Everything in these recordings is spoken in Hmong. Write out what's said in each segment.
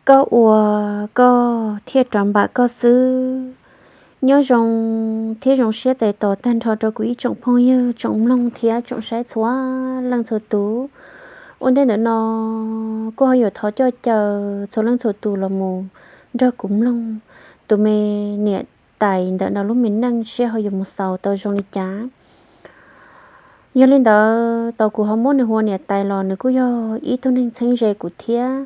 koj ua koj thiaj rov npam koj xwb. Nyob zoo thiab zoo siab txais tos tag nrho rau kuv ib tsoom phooj ywg, tsoom mloog thiab tsoom saib txhua leej txhua tus. Ua ntej ntawm no kuj ho yuav thov coj caw txhua leej txhua tus los mus nrog kuv mloog tus me niam tais ntawm no lub me neej seb ho yuav mus xaus tau zoo li cas. Yog li ntawd tau kuv ho muab nws hu ua niam tais los nws kuj yog ib tug neeg txheeb ze kuv thiab.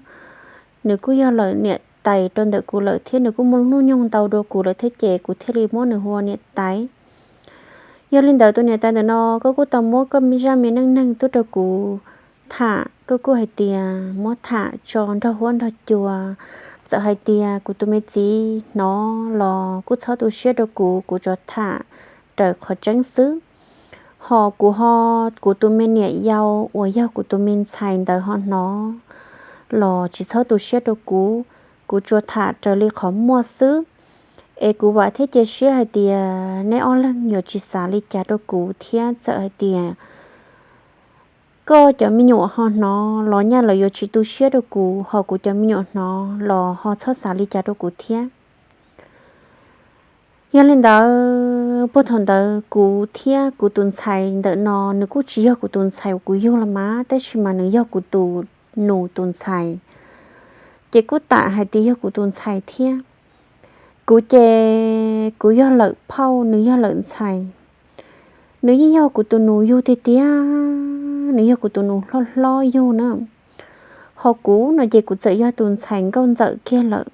Nws kuj yog lawm niam tais rau ntawm kuv lawm thiab nws kuj muaj hnub nyoog ntau dua kuv lawm thiab ces kuv thiaj li muab nws hu ua niam tais. Yog li ntawd tus niam tais ntawm no koj kuj tau muab koj zaj me neej neeg tuaj rau kuv tham, koj kuj hais tias muab tham tso nrog huab nrog cua. Txawm hais tias kuv tus me txiv hnov los kuj txhob tu siab rau kuv, kuv tsuas tham raws qhov tseeb xwb. Ho kuv ho, kuv tus me niam yau uas yog kuv tus me ntxhais ntawd ho hnov los tsis txhob tu siab rau kuv, kuv tsuas tham raws li qhov muaj xwb. Es kuv vam thiab cia siab hais tias neb ob leeg yuav tsis xav li cas rau kuv thiab txawm hais tias koj cov me nyuam ho hnov los nyaj lawv yuav tsis tu siab rau kuv, ho kuv cov me nyuam hnov los ho txhob xav li cas rau kuv thiab. Yog li ntawd puag thaum ntawd kuv thiab kuv tus ntxhais ntawm no nws kuj tsis yog kuv tus ntxhais uas kuv yug los mas tab sis mas nws yog kuv tus nus tus ntxhais, ces kuj tam hais tias yog kuv tus ntxhais thiab. Kuv ces kuv yog lawm phauj, nws yog lawm ntxhais. Nws yeej yog kuv tus nus yug tiag tiag, nws yog kuv tus nus hlob hlob yug na. Ho kuv no ces kuv txawm yog tus ntxhais nkauj ntxawm kiag lawm.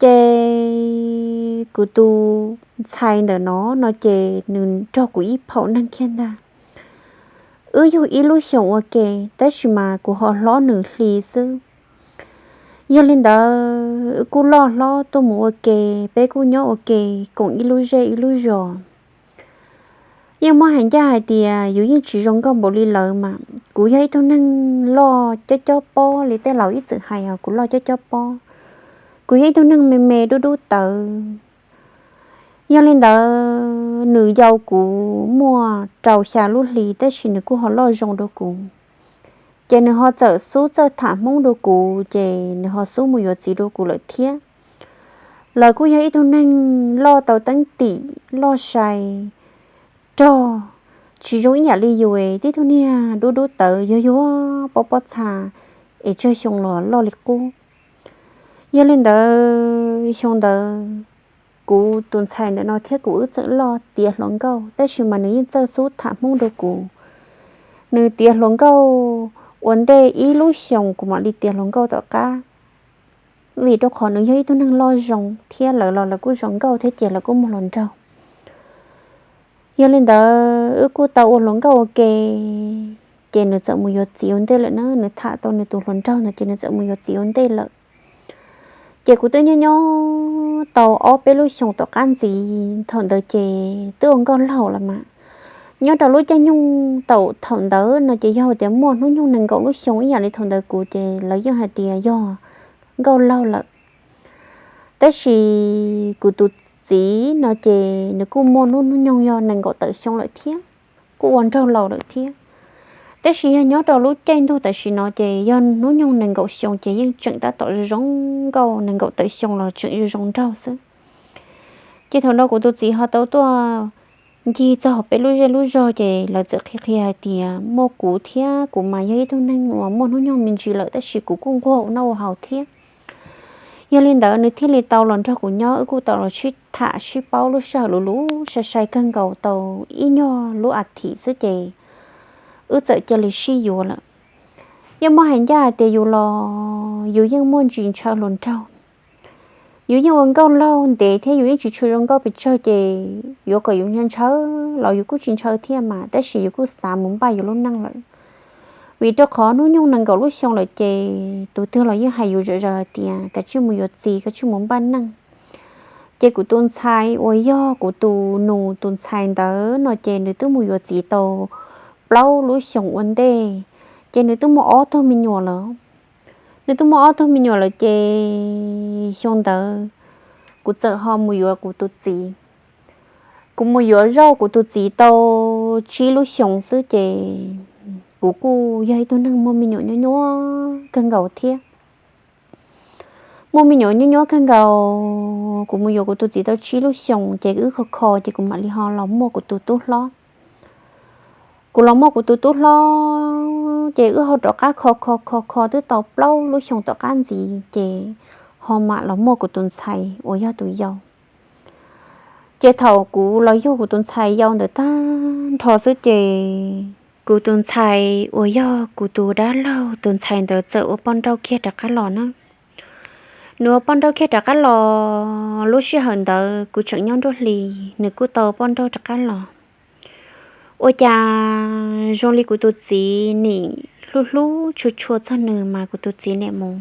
Ces kuv tus ntxhais ntawm no no ces nws nrog kuv ib phaum neeg kiag ntag. Wb yug ib lub xyoos ua ke tab sis mas kuv ho hlob nws hli xwb. Yog li ntawd wb kuj loj hlob tuaj mus ua ke, peb kuj nyob ua ke koom ib lub zej ib lub zos. Yeej muaj hais ncaj hais tias yus yeej tsis zoo nkauj npaum li lawv mas kuv yog ib tug neeg loj cob cob pob li tej laus ib txwm hais os, kuv loj cob cob pob. Kuv yog ib tug neeg me me dub dub tawv. Yog li ntawd nws yau kuv muaj rau xya lub hli tab sis nws kuj ho loj zoo dua kuv. Ces nws ho txawm xub txawj tham Hmoob dua kuv, ces nws ho xub mus yuav txiv dua kuv lawm thiab. Lawv kuj yog ib tug neeg loj tau teeb tim, loj sai, rog, tsis zoo ib yam li yus es tib tug niag dub dub tawv yuag yuag pob pob txha es tsawg xyoo los loj li qub. Yog li ntawd xyoo ntawd kuv tus ntxhais ntawm no thiab kuv wb txawm loj tiav hluas nkauj tab sis mas nws yeej txawj xub tham Hmoob dua kuv. Nws tiav hluas nkauj ua ntej ib lub xyoos kuv mam li tiav hluas nkauj tom qab. Vim rau qhov nws yog ib tug neeg loj zoo thiab lawv los lawv kuj zoo nkauj thiab ces lawv kuj muaj hluas nraug. Yog li ntawd wb kuj tau ua hluas nkauj ua ke, ces nws txawm mus yuav txiv ua ntej lawm na. Nws tham tau nws tus hluas nraug ntawd ces nws txawm mus yuav txiv ua ntej lawm. Ces kuv twb nyob nyob tau ob peb lub xyoos tom qab ntxiv thaum ntawd ces twb ua nkauj laug lawm mas. Nyob rau lub caij nyoog tau thaum ntawd no ces yog tias muaj hnub nyoog nees nkaum lub xyoo ib yam li thaum ntawd kuv ces lawv yeej hais tias yog nkauj laug lawm. Tab sis kuv tus txiv no ces nws kuj muaj hnub nyoog yog nees nkaum tawm xyoo lawm thiab, kuj ua nraug laus lawm thiab. Tab sis yog nyob rau lub caij ntuj tam sim no ces yog hnub nyoog nees nkaum xyoo ces yeej tseem tab tom zoo zoo nkauj, nees nkaum tawm xyoo los tseem zoo zoo nraug xwb. Ces thaum no kuv tus txiv ho tau tuaj ncig txog peb lub zej lub zog ces lawv txawm qhia qhia hais tias muaj kuv thiab kuv mas yog ib tug neeg uas muaj hnub nyoog me ntsis lawm tab sis kuv kuj nquag ua noj ua haus thiab. Yog li ntawd nws thiaj li tau los nrog kuv nyob, wb kuj tau los sib tham sib paub lub sij hawm luv luv sai sai kawg nkaus tau ib nyuag lub a thim xwb ces wb txawm cia li sib yuav lawm. Yeej muaj hais ncaj hais tias yus los yus yeej muaj ntsis ntshaw hluas nraug. Yus yeej ua nkauj laug ntev thiab yus yeej tsis tshua zoo nkauj pes tsawg ces yuav kom yus ntshaw ntshaw los yus kuj tsis ntshaw thiab mas, tab sis yus kuj xav mus npaj yus lub neej lawm. Vim rau qhov hnub nyoog nees nkaum lub xyoo lawm ces tus twg los yeej hais yus zom zaws hais tias kav tsij mus yuav txiv, kav tsij mus npaj neej. Ces kuv tus ntxhais uas yog kuv tus nus tus ntxhais ntawd no ces nws twb mus yuav txiv tau plaub lub xyoos ua ntej, ces nws twb muaj ob tug me nyuam lawm. Nws twb muaj ob tug me nyuam lawm ces xyoo ntawd kuv txawm ho mus yuav kuv tus txiv. Kuv mus yuav zoj kuv tus txiv tau tsib lub xyoos xwb ces kuv kuj yog ib tug neeg muaj me nyuam nyuaj nyuaj kawg nkaus thiab. Muaj me nyuam nyuaj nyuaj kawg nkaus, kuv mus yuav kuv tus txiv tau tsib lub xyoos ces wb kho kho ces kuv mam li ho los muaj kuv tus tub hlob. Kuv los muaj kuv tus tub hlob ces wb ho rov qab kho kho kho kho twb tau plaub lub xyoos tom qab ntxiv ces ho mam los muaj kuv tus ntxhais uas yog tus yau. Ces thaum kuv los yug kuv tus ntxhais yau ntawd tag nrho xwb ces kuv tus ntxhais uas yog kuv tus dab laug tus ntxhais ntawd txawm ua poj nrauj kiag rov qab los na. Nws ua poj nrauj kiag rov qab los, lub sij hawm ntawd kuv tseem nyob nruab hlis, nws kuj tau poj nrauj rov qab los. Ua cas zoo li kuv tus txiv nim hlub hlub tshua tshua txog nws mas kuv tus txiv nim mus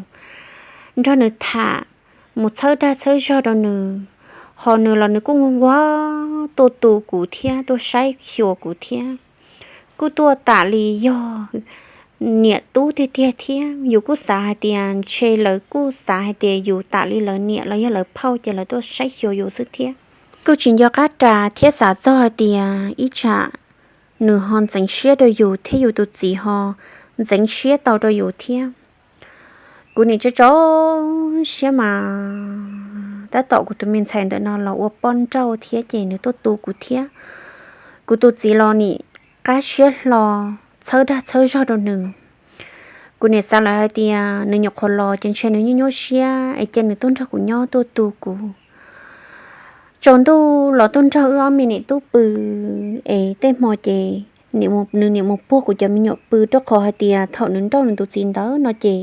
nrog nws tham, mus txhawb dag txhawb zog rau nws, ho nws los nws kuj nquag nquag tuaj tu kuv thiab tuaj saib xyuas kuv thiab, kuj tuaj tam li yog niam tub tiag tiag thiab. Yus kuj xav hais tias ntshe lawv kuj xav hais tias yus tam li lawv niam los yog lawv phauj ces lawv tuaj saib xyuas yus xwb thiab. Kuj tsis nco qab ras thiab xav txog hais tias ib tsam nws ho ntxeev siab rau yus thiab yus tus txiv ho ntxeev siab tau rau yus thiab. Kuv nim tso tso siab mas tab tom kuv tus me ntxhais ntawm no los ua poj nrauj thiab ces nws tuaj tu kuv thiab. Kuv tus txiv los nim qab siab hlo txhawb dag txhawb zog rau nws. Kuv nim xav lawm hais tias nws nyuam qhuav los ces ntshe nws nyuaj nyuaj siab es cia nws tuaj nrog kuv nyob tuaj tu kuv. Tsaus ntuj los tuaj nrog wb ob me niam tub pw, es tej hmo ces nws nim mus puag kuv cov me nyuam pw rau qhov hais tias thaum nws nrauj nws tus txiv ntawd no ces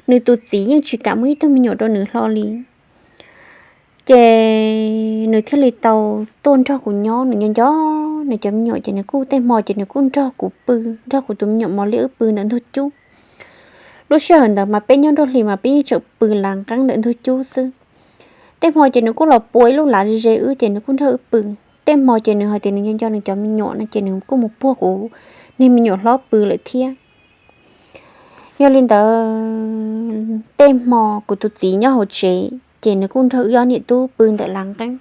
nws tus txiv yeej tsis kam muaj ib tug me nyuam rau nws hlo li. Ces nws thiaj li tau tuaj nrog kuv nyob, nws nyob nco nws cov me nyuam ces nws kuj tej hmo ces nws kuj nrog kuv pw, nrog kuv tus me nyuam mos liab wb pw ntawm ntug cub. Lub sij hawm ntawd mas peb nyob nruab hlis mas peb yeej tseem pw lav nqeeb ntawm ntug cub xwb. Tej hmo ces nws kuj los pua ib lub lav ze ze wb ces nws kuj nrog wb pw. Tej hmo ces nws hais tias nws nco nco nws cov me nyuam no ces nws kuj mus puag kuv niag me nyuam hlob pw lawm thiab. Yog li ntawd tej hmo kuv tus txiv nyob hauv tsev ces nws kuj nrog wb ob niam tub pw ntawm lav nqeeb.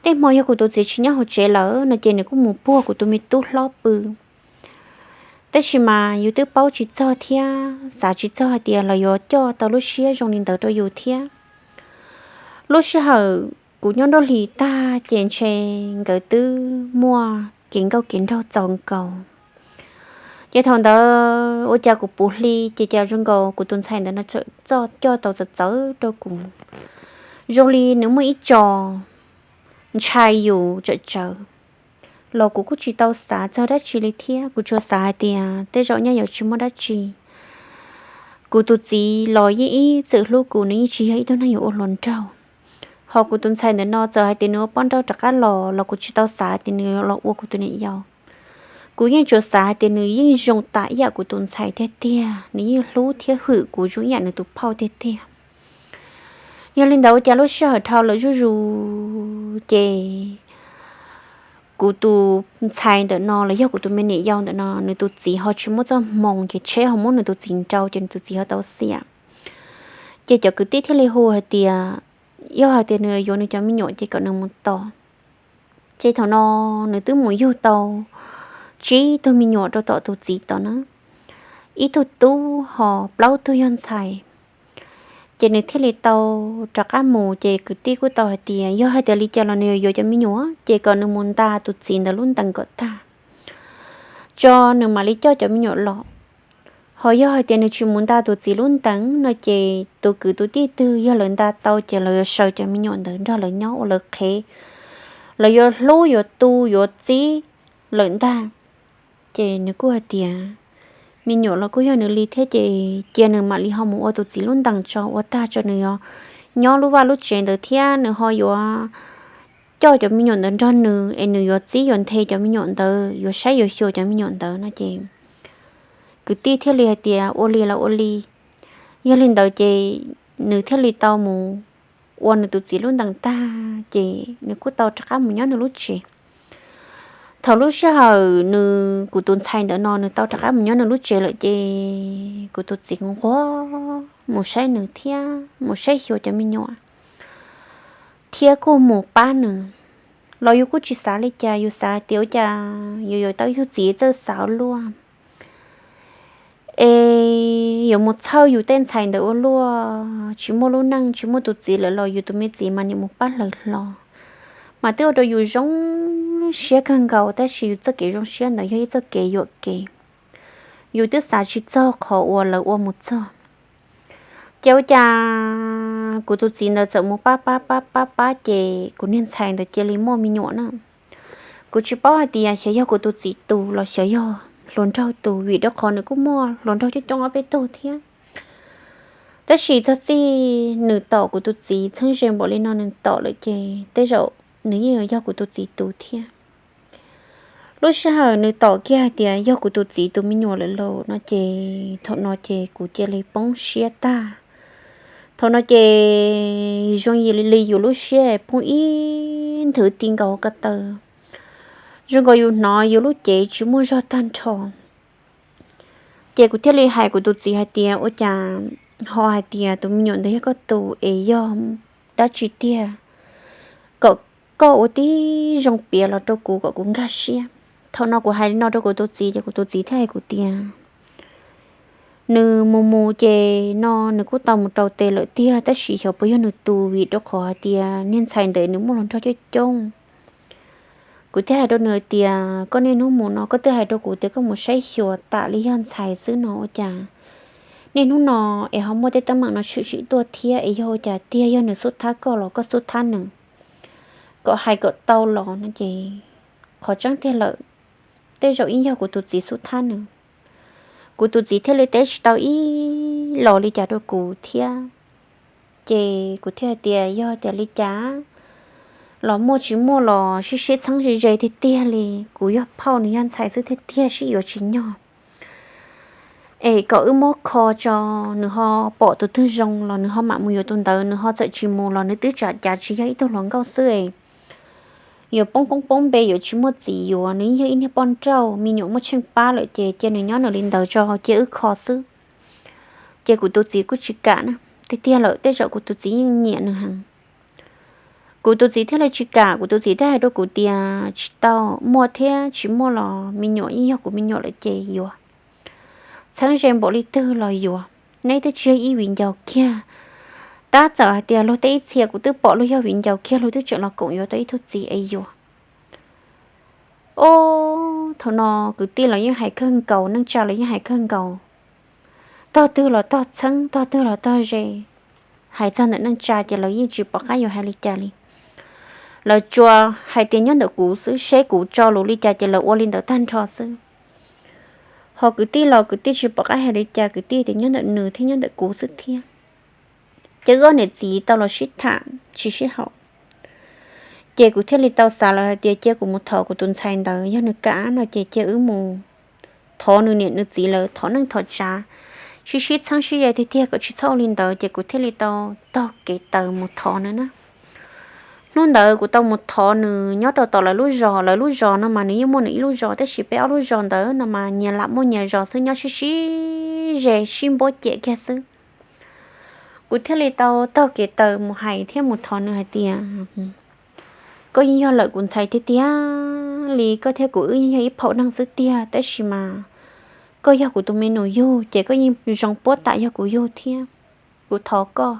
Tej hmo yog kuv tus txiv tsis nyob hauv tsev lawm no ces nws kuj mus puag kuv tus me tub hlob pw. Tab sis mas yus twb paub tsis txog thiab xav tsis txog hais tias los yuav coj tau lub siab zoo li ntawd rau yus thiab. Lub sij hawm kuv nyob nruab hlis tag ces ntshe nkawd twb muaj kev nkauj kev nraug txaus nkaus. Ces thaum ntawd ua cas kuv puv hli ces cas zoo nkaus kuv tus ntxhais ntawd no txawm coj tau txawv txawv rau kuv, zoo li nws muaj ib co ntshai yus tsawm tsawv. Los kuv kuj tsis tau xav txog dab tsi li thiab, kuv tsuas xav hais tias tej zaum nyaj yuav tsis muaj dab tsi. Kuv tus txiv los yeej ib txwm hlub kuv, nws yeej tsis yog ib tug neeg yuav ua hluas nraug. Ho kuv tus ntxhais ntawm no txawm hais tias nws ua poj nrauj rov qab los los kuv tsis tau xav tias nws los ua kuv tus niam yau. Kuv yeej tsuas xav hais tias nws yeej zoo tas ib yam kuv tus ntxhais tiag tiag, nws yeej hlub thiab hwm kuv zoo ib yam nws tus phauj tiag tiag. Yog li ntawd ua cas lub sij hawm dhau lawm zuj zus ces kuv tus ntxhais ntawm no los yog kuv tus me niam yau ntawm no nws tus txiv ho tsis muaj txoj hmoo ces tsheb ho muab nws tus txiv nrau ces nws tus txiv ho tau xiam. Ces cov kwv tij thiaj li hu hais tias yog hais tias nws yuav nws cov me nyuam ces kom nws mus tos. Ces thaum no nws twb mus yug tau tsib tug me nyuam rau tom tus txiv tod na, ib tug tub ho plaub tug yog ntxhais. Ces nws thiaj li tau rov qab mus, ces kwv tij kuj tau hais tias yog hais tias li cas los nws yuav yuav cov me nyuam ces kom nws mus nta tus txiv ntawd lub ntees kom tag, tso nws mam li coj cov me nyuam los. Ho yog hais tias nws tsis mus nta tus txiv lub ntees no ces tus kwv tus tij twg yog lawv nta tau ces lawv yuav saws cov me nyuam ntawd nrog lawv nyob ua lawv qhev, lawv yuav hlub yuav tu yuav txib lawm ntag. Ces nws kuj hais tias me nyuam los kuj yog nws li thiab ces cia nws mam li ho mus ua tus txiv lub ntees tso, ua tag tso nws yuav nyob lub vaj lub tsev ntawd thiab nws ho yuav coj cov me nyuam ntawd nrog nws es nws yuav txib yuav nthe cov me nyuam ntawd, yuav saib yuav xyuas cov me nyuam ntawd no ces kwv tij thiaj li hais tias ua li los ua li. Yog li ntawd ces nws thiaj li tau mus ua nws tus txiv lub ntees tag ces nws kuj tau rov qab mus nyob nws lub tsev. Thaum lub sij hawm nws kuv tus ntxhais ntawm no nws tau rov qab mus nyob nws lub tsev lawm ces kuv tus txiv nquag mus saib nws thiab mus saib xyuas cov me nyuam thiab kuj mus pab nws. Los yus kuj tsis xav li cas, yus xav tias ua cas yus yuav tau ib tug txiv txawj xav ua luaj. es yuav mus txhawj yus tej ntxhais ntawd ua luaj, tsis muaj lub neej tsis muaj tus txiv lawm los yus tus me txiv mas niam mus pab hlawv hlo, mas twb ua rau yus zoo siab kawg nkaus, tab sis yus txoj kev zoo siab ntawd yog ib txoj kev yuam kev, yus twb xav tsis txog qhov uas lawv ua mus txog. Ces ua cas kuv tus txiv ntawd txawm mus pab pab pab pab pab ces kuv niag ntxhais ntawd cia li muaj me nyuam na. Kuv tsis paub hais tias xyov yog kuv tus txiv tus los xyov yog hluas nraug tus, vim rau qhov nws kuj muaj hluas nraug coob coob ob peb tug thiab. Tab sis txog txij nws tom kuv tus txiv txheeb ze npaum li no nws tom lawm ces tej zaum nws yeej yuav yog kuv tus txiv tus thiab. Lub sij hawm nws tom kiag hais tias yog kuv tus txiv tus me nyuam lawm lauj no ces thaum no ces kuv cia li poob siab tag. Thaum no ces zoo li yus lub siab poob ib nthwv ti nkaus ko taw, zoo nkaus yus hnov yus lub cev tsis muaj zog tag nrho. Ces kuv thiaj li hais kuv tus txiv hais tias ua cas ho hais tias tus me nyuam ntawd yog koj tus es yog dab tsi tiag, kom koj ua tib zoo piav los rau kuv kom kuv nkag siab. Thaum no kuv hais li no rau kuv tus txiv ces kuv tus txiv thiaj hais kuv tias nws mus mus ces no nws kuj tau mus rau tes lawm tiag, tab sis xyov puas yog nws tus, vim rau qhov hais tias niag ntxhais ntawd nws muaj hluas nraug coob coob. Kuv thiaj hais rau nws tias koj niaj hnub mus no koj twb hais rau kuv tias koj mus saib xyuas tas li yog ntxhais xwb no ua cas niaj hnub no es ho muaj tej teeb meem no tshwm sim tuaj thiab, es yog ua cas tiag, yog nws xub thab koj los koj xub thab nws, kom hais kom tau los no ces qhov tseeb tiag lawm tej zaum yeej yog kuv tus txiv xub thab nws. Kuv tus txiv thiaj li teb tsis tau ib los li cas rau kuv thiab. Ces kuv thiaj hais tias yog tias li cas los muaj tsis muaj los sib sib txheeb ze ze tiag tiag li, kuv yog phauj nws yog ntxhais xwb tiag tiag sib yuav tsis nyog. Es kom wb muab kho tso, nws ho pom tus twg zoo los nws ho mam mus yuav tus ntawd, nws ho txawm tsis mus los nws twb tsam cav tsis yog ib tug hluas nkauj xwb es yuav poob koob poob npe, yuav tsis muaj txiv yuav, nws yeej yog ib niag poj nrauj, me nyuam muaj tsheej pab lawm ces cia nws nyob nws li ntawd tso, cia wb kho xwb. Ces kuv tus txiv kuj tsis kam na, tiag tiag lawm tej zaum kuv tus txiv yeej nyiam nws heev. Kuv tus txiv thiaj li tsis kam, kuv tus txiv thiaj hais rau kuv tias tsis tau, muaj thiab tsis muaj los me nyuam yeej yog kuv me nyuam lawm ces yuav txheeb ze npaum li twg los yuav, neb twb tsis yog ib viv ncaus kiag. Tab txawm hais tias luag tej ib txhia kuv twb pom luag yog viv ncaus kiag luag twb tseem los koom yuav tau ib tug txiv es yuav. Ob, thaum no kwv tij los yeej hais kawg nkaus, neej tsa los yeej hais kawg nkaus, tog twg los tog txheeb, tog twg los tog ze. Hais txog ntawm neej tsa ces lawv yeej tsis pom qab yuav hais li cas li. Lawv tsuas hais tias nyob ntawm kuv xwb, seb kuv tso lus li cas ces lawv ua li ntawd tag nrho xwb. Ho kwv tij los kwv tij tsis pom qab hais li cas, kwv tij tias nyob ntawm nws thiab nyob ntawm kuv xwb thiab. Ces wb ob niam txiv tau los sib tham tsis sib haum. Ces kuv thiaj li tau xav lawm hais tias cia kuv mus thov kuv tus ntxhais ntawd, yog nws kam no ces cia wb mus thov nws niam nws txiv lawv thov neej thov tsav, sib sib txheeb sib ze tiag tiag kom tsis txhob ua li ntawd. Ces kuv thiaj li tau taug kev taws mus thov nws na. Hnub ntawd kuv tau mus thov nws nyob rau tom lawv lub zos, lawv lub zos no mas nws yeej muaj nws ib lub zos, tab sis peb ob lub zos ntawd no mas nyias lam muaj nyias zos xwb, nyob sib sib ze sib npuab cem kiag xwb. Kuv thiaj li tau taug kev taws mus hais thiab mus thov nws hais tias, koj yeej yog lawm kuv ntxhais tiag tiag li, koj thiab kuv wb yeej yog ib phaum neeg xwb tiag, tab sis mas koj yog kuv tus me nus yug ces koj yeej zoo puab tam yog kuv yug thiab. Kuv thov koj,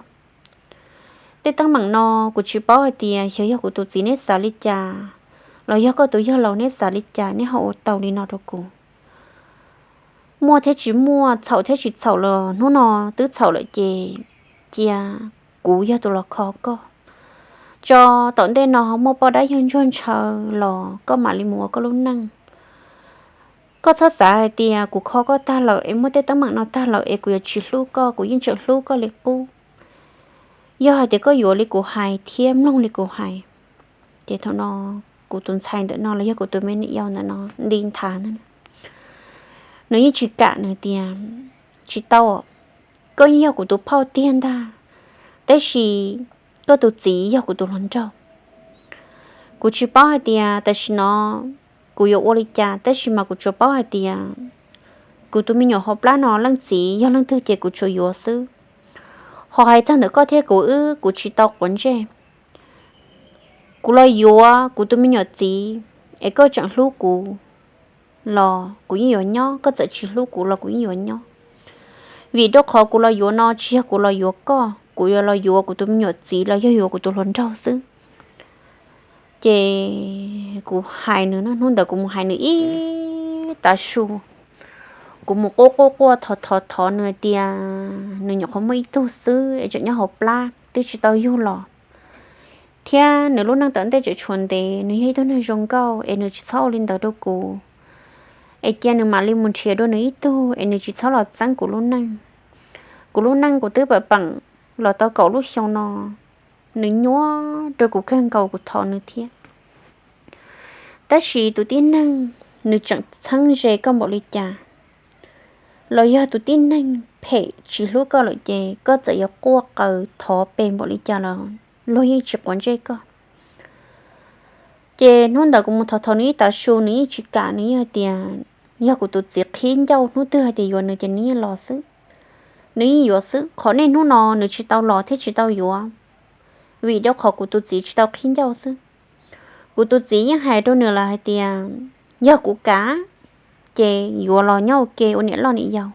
tej teeb meem no kuv tsis paub hais tias xyov yog kuv tus txiv neb xav li cas, los yog koj tus yawg laus neb xav li cas neb ho ua tau li no rau kuv. Muaj thiab tsis muaj, txhaum thiab tsis txhaum los hnub no twb txhaum lawm ces cia kuv yog tus los kho koj. Tso, tom ntej no ho muaj poj dab yawg ntsuag ntshaw los koj mam li mus ua koj lub neej. Koj txhob xav hais tias kuv kho koj tag lawm es muaj tej teeb meem no tag lawm es kuv yuav tsis hlub koj, kuv yeej tseem hlub koj li qub. Yog hais tias koj yuav li kuv hais thiab mloog li kuv hais. Ces thaum no kuv tus ntxhais ntawm no los yog kuv tus me niam yau ntawm no nti nthav ntag, nws yeej tsis kam, nws tias, tsis tau, koj yeej yog kuv tus phauj tiag ntag, tab sis koj tus txiv yog kuv tus hluas nraug. Kuv tsis paub hais tias tam sim no kuv yuav ua li cas, tab sis mas kuv tsuas paub hais tias kuv tus me nyuam hauv plab no leej txiv yog leej twg ces kuv tsuas yuav xwb. Ho hais txog ntawm koj thiab kuv wb, kuv tsis tau quav ntsej. Kuv los yuav kuv tus me nyuam txiv, es koj tseem hlub kuv los kuv yeej yuav nyob, koj txawm tsis hlub kuv los kuv yeej yuav nyob. Vim rau qhov kuv los yuav no tsis yog kuv los yuav koj, kuv yuav los yuav kuv tus me nyuam txiv los yog yuav kuv tus hluas nraug xwb. Ces kuv hais nws, hnub ntawd kuv mus hais nws ib tav su. Kuv mus quaj quaj quaj thov thov thov nws tias nws nyuam qhuav muaj ib tug xwb es tseem nyob hauv plab twb tsis tau yug los thiab nws lub neej tom ntej tseem tshuav ntev, nws yog ib tug neeg zoo nkauj es nws tsis txhob ua li ntawd rau kuv, es cia nws mam li mus nrhiav dua nws ib tug es nws tsis txhob los txeeb kuv lub neej. Kuv lub neej kuv twb pam peem los tau kaum lub xyoo no, nws nyuaj rau kuv kawg nkaus kuv thov nws thiab. Tab sis tus tib neeg nws tseem txheeb ze koj npaum li cas, los yog tus tib neeg phem tsis hlub koj lawm ces koj txawm yuav quaj qw thov pes npaum li cas los luag yeej tsis quav ntsej koj. Ces hnub ntawd kuv mus thov thov nws ib tav su nws yeej tsis kam, nws yeej hais tias yog kuv tus txiv qhib ncauj hnub twg hais tias yuav nws ces nws yeej los xwb. Nws yeej yuav xwb, qhov niaj hnub no nws tsis tau los thiab tsis tau yuav, vim rau qhov kuv tus txiv tsis tau qhib ncauj xwb. Kuv tus txiv yeej hais rau nws lawm hais tias yog kuv kam ces yuav los nyob ua ke ua niam loj niam yau.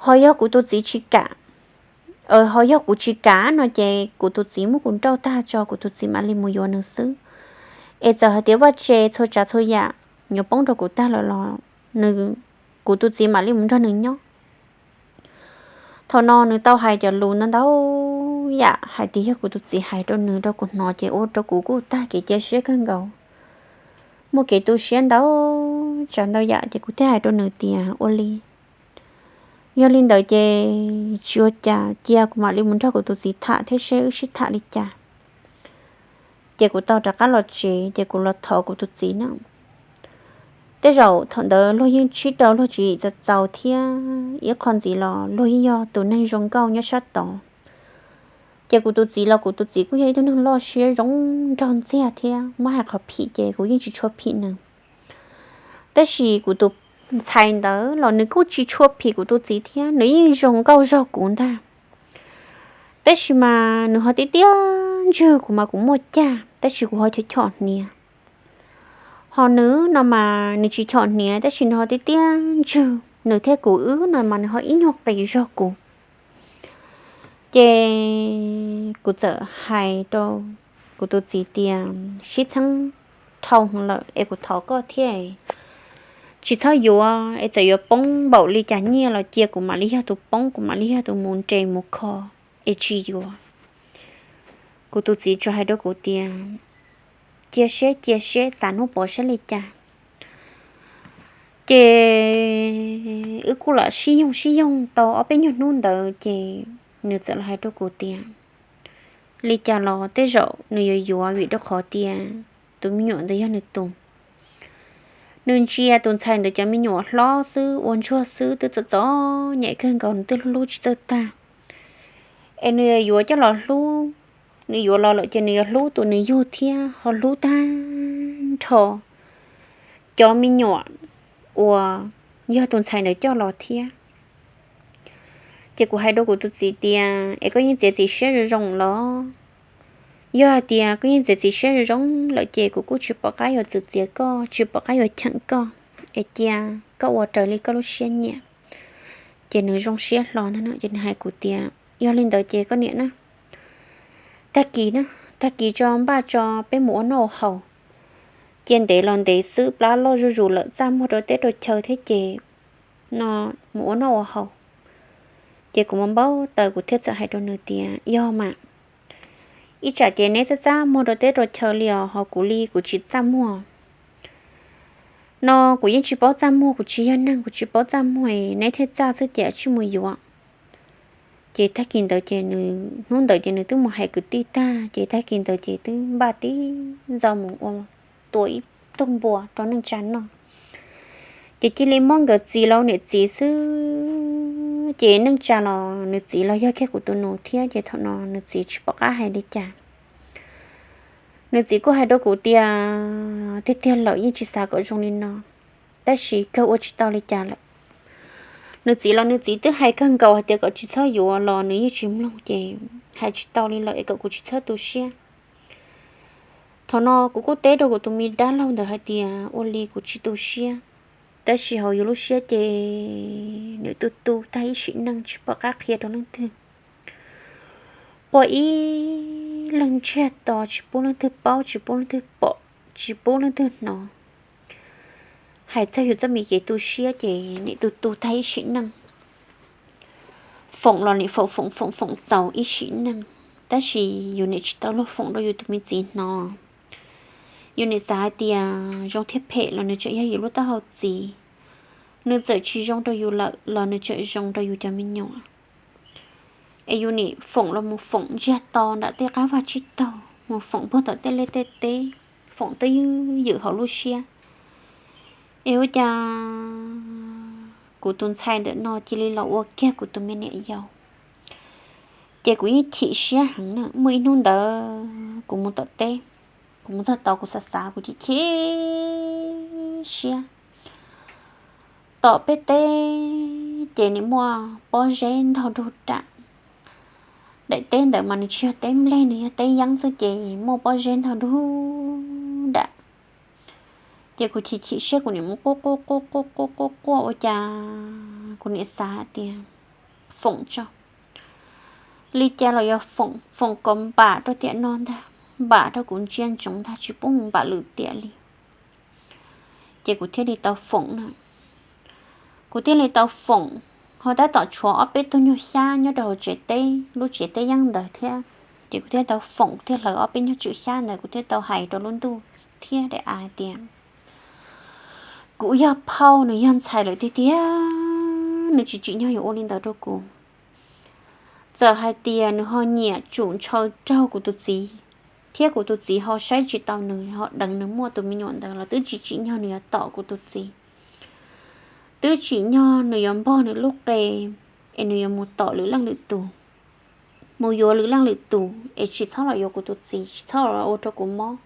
Ho yog kuv tus txiv tsis kam, ho yog kuv tsis kam no ces kuv tus txiv muab kuv nrauj tag tso kuv tus txiv mam li mus yuav nws xwb. Es txawm hais tias vaj tse txhua tsav txhua yam yuav poob rau kuv tag lawm los nws, kuv tus txiv mam li mus nrog nws nyob. Thaum no nws tau hais cov lus ntau ntau yam hais tias yog kuv tus txiv hais rau nws rau kuv hnov ces ua rau kuv kuj tag kev cia siab kawg nkaus, muaj kev tu siab ntau tsav ntau yam ces kuv thiaj hais rau nws tias ua li, yog li ntawd ces tsis ua cas, cia kuv mam li mus nrog kuv tus txiv tham thiab seb wb sib tham li cas. Ces kuv tau rov qab los tsev ces kuv los thov kuv tus txiv na. Tej zaum thaum ntawd luag yeej sib rau luag tswv yim txaus txaus thiab ib qho ntxiv los luag yeej yog tus neeg zoo nkauj nyob sab tod. Ces kuv tus txiv los kuv tus txiv kuj yog ib tug neeg loj siab zoo nraug ntxiag thiab, muab hais qhov phim ces kuv yeej tsis tshua phim nws. Tab sis kuv tus ntxhais ntawd los nws kuj tsis tshua phim kuv tus txiv thiab, nws yeej zoo nkauj zog kuv ntag. Tab sis mas nws ho tiag tiag ntswg kuv mas kuv muaj cag tab sis kuv ho chom chom hniav. Ho nws no mas nws tsis chom hniav tab sis nws ho tiag tiag ntswg, nws thiab kuv wb no mas nws ho ib nyuag qis zog kuv. Ces kuv txawm hais rau kuv tus txiv tias sib txheeb dhau lawm es kuv thov koj thiab, tsis txhob yuav es txawm yuav poob npaum li cas nyiaj los cia kuv mam li yog tus poob, kuv mam li yog tus mus nres mus kho es tsis yuav. Kuv tus txiv tsuas hais rau kuv tias cia seb cia seb xav hnub pov saib li cas. Ces wb kuj lam sib yoog sib yoog tau ob peb nyuag hnub ntawd ces nws txawm los hais rau kuv tias li cas los tej zaum nws yuav yuav vim rau qhov tias tus me nyuam ntawd yog nws tus. Nws ntsia tus ntxhais ntawd cov me nyuam hlob xwb ua ntsuag xwb twb txom txom nyem kawg nkaus nws twb hlub hlub tsis txawj tag. Es nws yuav coj los hlub, nws yuav los lawm ces nws yuav hlub tus nws yug thiab ho hlub tag nrho cov me nyuam uas yog tus ntxhais ntawd coj los thiab. Ces kuv hais rau kuv tus txiv tias es koj yeej txiav txim siab zoo zoo los? Yog hais tias koj yeej txiav txim siab zoo zoo lawm ces kuv kuj tsis pom qab yuav txwv txiav koj, tsis pom qab yuav cheem koj, es cia koj ua raws li koj lub siab nyiam. Ces nws zoo siab hlo ntag no ces nws hais kuv tias yog li ntawd ces koj niam na, tag kis na, tag kis tso npaj tso peb mus ua noj ua haus. Cia ntev los ntev xwb plab loj zuj zus lawm txaj muag rau teb rau chaw thiab ces no mus ua noj ua haus. Ces kuv mus npau taws kuv thiaj txawm hais rau nws tias yog mas, ib tsam ces neb txaj txaj muag rau teb rau chaw li os ho kuv li kuv tsis txaj muag. No kuv yeej tsis paub txaj muag, kuv tsis yog neeg kuv tsis paub txaj muag, neb thiaj txaj xwb ces tsij mus yuav. Ces tag kis ntawd ces nws, hnub ntawd ces nws twb mus hais kwv tij tag ces tag kis ntawd ces twb npaj tib ntxo mus ua, tua ib tug npua rau neej tsa noj. Ces cia li muab nkawd txiv los niam txiv xwb. Ces neej tsa los nws txiv los yog kiag kuv tus nus thiab ces thaum no nws txiv tsis pom qab hais li cas. Nws txiv kuj hais rau kuv tias tiag tiag lawm yeej tsis xav kom zoo li no, tab sis kawg ua tsis tau li cas lawm. Nws txiv los nws txiv twb hais kawg nkaus hais tias kom tsis txhob yuav los nws yeej tsis mloog ces hais tsis tau li lawm es kom kuv tsis txhob tu siab. Thaum no kuv kuj teb rau kuv tus me dab laug ntawd hais tias ua li kuv tsis tu siab, Tab sis hauv yus lub siab ces nws tu tu tag ib sim neej tsis pom qab qhia rau leej twg. Quaj ib leeg ntsiag to tsis pub leej twg paub, tsis pub leej twg pom, tsis pub leej twg hnov. Hais txog yus txoj me kev tu siab ces nim tu tu tag ib sim neej. Foom los nim foom foom foom foom txaus ib sim neej, tab sis yus nim tsis tau luag foom rau yus tus me txiv hnov. Yus nim xav hais tias zoo thiab phem los nws tseem yog yus lub taub hau txiv. Nws txawm tsis zoo rau yus lawm los nws tseem zoo rau yus cov me nyuam. Es yus nim foom los mus foom ntsiag to nram tej qab vaj tsib taug, mus foom puag tom tej liaj tej teb, foom twb ywm hauv lub siab. Es ua cas kuv tus ntxhais ntawm no cia li los ua kiag kuv tus me niam yau. Ces kuv yeej chim siab heev na. Muaj ib hnub ntawd kuv mus tom teb, kuv mus txog tod kuv xav xav kuv chim chim siab. Tom peb teb ces nws muaj pob zeb ntog dug dam. Daim teb ntawd mas nws tsis yog teb nplej, nws yog teb yeeb xwb ces muaj pob zeb ntog dug dam. Ces kuv chim chim siab kuv nim mus quaj quaj quaj quaj quaj quaj quaj ua cas kuv nim xav tias foom tso, li cas los yuav foom, foom kom npam rau tiam no ntag, npam rau kuv ntsia ntsoov ntag, tsis pub mus npam lwm tiam li. Ces kuv thiaj li tau foom na. Kuv thiaj li tau foom, ho tab tom tshuav ob peb tug nyuag xyab nyob rau hauv tsev teb, lub tsev teb yeeb ntawd thiab. Ces kuv thiaj tau foom, kuv thiaj hlawv ob peb nyuag tswm xyab ntawd kuv thiaj tau hais rau lub ntuj thiab daim av tias kuv yog phauj, nws yog ntxhais lawm tiag tiag, nws tsis tsim nyog yuav ua li ntawd rau kuv. Txawm hais tias nws ho nyiam tsum ntshaw raug kuv tus txiv, thiab kuv tus txiv ho saib tsis taus nws, ho deev nws muaj tus me nyuam ntawd los twb tsis tsim nyog nws yuav tom kuv tus txiv. Twb tsim nyog nws yuav npog nws lub qe es nws yuav mus tom lwm leej lwm tus, mus yuav lwm leej lwm tus es tsis txhob los yuav kuv tus txiv, tsis txhob los ua rau kuv mob.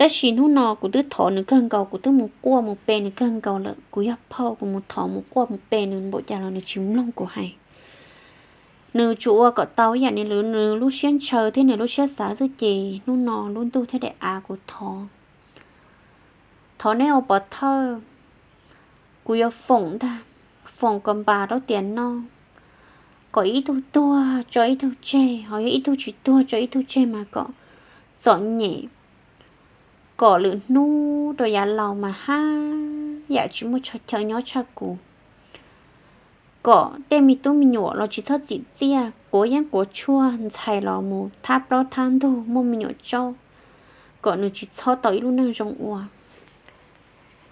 Tab sis hnub no kuv twb thov nws kawg nkaus, kuv twb mus quaj mus pe nws kawg nkaus lawm, kuv yog phauj kuv mus thov mus quaj mus pe nws npaum cas los nws tsis mloog kuv hais. Nws tsuas ua kom tau ib yam li nws lub siab ntshaw thiab nws lub siab xav xwb ces hnub no lub ntuj thiab daim av kuv thov, thov neb ua pov thawj, kuv yuav foom ntag, foom kom npas rau tiam no, kom ib tug tuag tso ib tug tseg, ho yog ib tug tsis tuag tso ib tug tseg mas kom txom nyem, kom lwm hnub rau yav laus mas haj yam tsis muaj chaw nyob tshaj kuv, kom tej me tub me nyuam los tsis txhob txim txiaj, quav yeeb quav tshuaj, ntxhais los mus thab plaub thab ntug muaj me nyuam tsaub, kom nws tsis txhob tau ib lub neej zoo ua.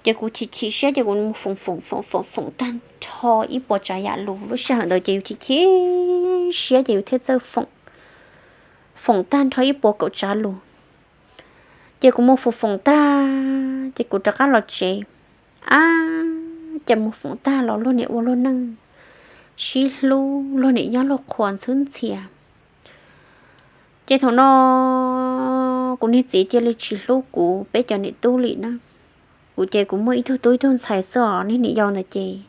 Ces kuv chim chim siab ces kuv mus foom foom foom foom foom tag nrho ib puas tsav yam lus. Lub sij hawm ntawd ces yus chim chim siab ces yus thiaj txawj foom, foom tag nrho ib puas kaum tsav lus. Ces kuv mus foom foom tag ces kuv rov qab los tsev. Ab, ces mus foom tag los luag nim ua luag neej sib hlub, luag nim nyob luag qhuas ntxhwb ntxhias. Ces thaum no kuv niag txiv cia li tsis hlub kuv peb cov niam tub li na. Kuv ces kuv muaj ib tug tub ib tug ntxhais xwb os, niag niam yau ntawd ces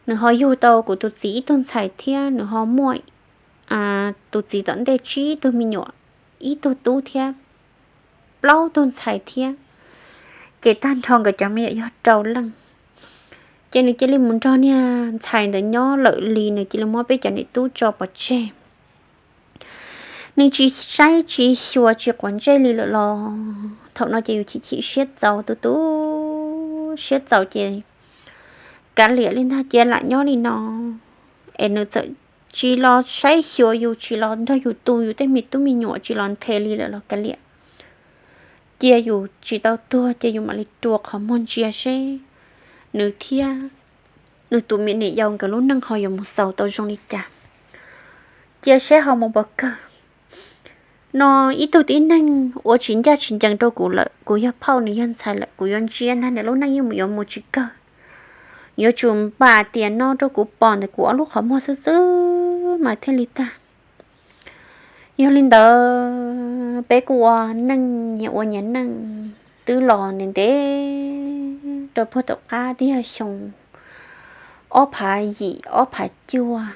nws ho yug tau kuv tus txiv ib tug ntxhais thiab nws ho muaj tus txiv tom ntej tsib tug me nyuam, ib tug tub thiab plaub tug ntxhais thiab. Ces tag nrho nkawd cov me nyuam yog rau leej. Ces nws cia li mus nrog niag ntxhais ntawd nyob lawm li, nws cia li muab peb cov niam tub tso pov tseg. Nws tsis saib tsis xyuas tsis quav ntsej li lawm los thaum no ces yus chim chim siab txaus, tu tu siab txaus ces kav liam li ntag, cia lam nyob li no. Es nws txawm tsis los saib xyuas yus, tsis los nrog yus tu yus tej me tub me nyuam, tsis los nthe li lawm los kav liam. Cia yus tsis tau tuag ces yus mam li rua qhov muag ntsia seb nws thiab nws tus me niam yau nkawd lub neej ho yuav mus xaus tau zoo li cas. Cia seb ho mus puas kawg. No ib tug tib neeg ua tsis ncaj tsis ncees rau kuv lawm, kuv yog phauj nws yog ntxhais lawm, kuv yuav ntsia ntag nws lub neej yeej yuav mus tsis kawg. Yuav tsum npam tiam no rau kuv pom ntawm kuv ob lub qhov muag xwb xwb mas thiaj li tag. Yog li ntawd peb kuj ua neej nyias ua nyias neej twb los ntev ntev rau puag tom qab twb yog xyoo ob phav yim ob phav cuaj.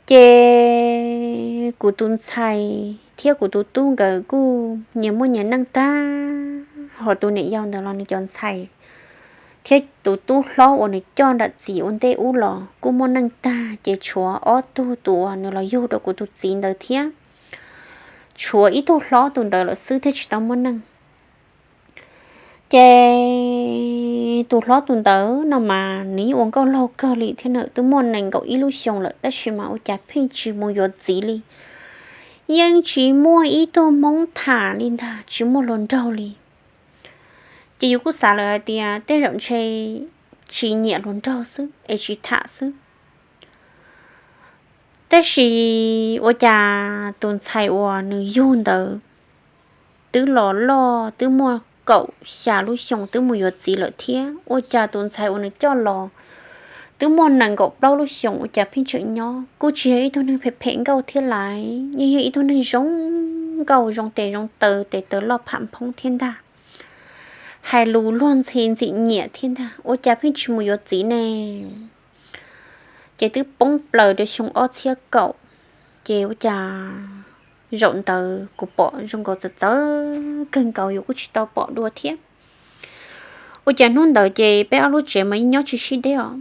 Ces kuv tus ntxhais thiab kuv tus tub nkawd kuj nyias muaj nyias neej tag, ho tus niam yau ntawd los nws cov ntxhais thiab tus tub hlob uas nws coj nram txim ua ntej ub los kuj muaj neej tag, ces tshuav ob tug tus uas nws los yug rau kuv tus txiv ntawd thiab, tshuav ib tug hlob tus ntawd lawm xwb thiaj tsis tau muaj neej. Ces tus hlob tus ntawd no mas nws yeej ua nkauj laug kawg li thiab, nws twb muaj nees nkaum ib lub xyoos lawm tab sis mas ua cas pheej tsis mus yuav txiv li, yeej tsis muaj ib tug hmoob tham li ntag, tsis muaj hluas nraug li. Ces yus kuj xav lawm hais tias tej zaum ntshe tsis nyiam hluas nraug xwb es tsis tham xwb. Tab sis ua cas tus ntxhais uas nws yug ntawd twb los loj, twb muaj kaum xya lub xyoos twb mus yuav txiv lawm thiab, ua cas tus ntxhais uas nws coj los twb muaj nees nkaum plaub lub xyoos ua cas pheej tseem nyob. Kuj tsis yog ib tug neeg phem phem nkauj thiab lais, yeej yog ib tug neeg zoo nkauj, zoo tes zoo taw, tes taw loj pham phoob thiab ntag, hais lus luag ntxhi ntxim nyiam thiab ntag, ua cas pheej tsis mus yuav txiv ne? Ces twb poob plaws rau xyoo ob txhiab kaum, ces ua cas zaum ntawd kuv pom zoo nkaus txawv txawv kawg nkaus, yus kuj tsis tau pom dua thiab. Ua cas hnub ntawd ces peb ob lub tsev mas yeej nyob tsis sib deb os,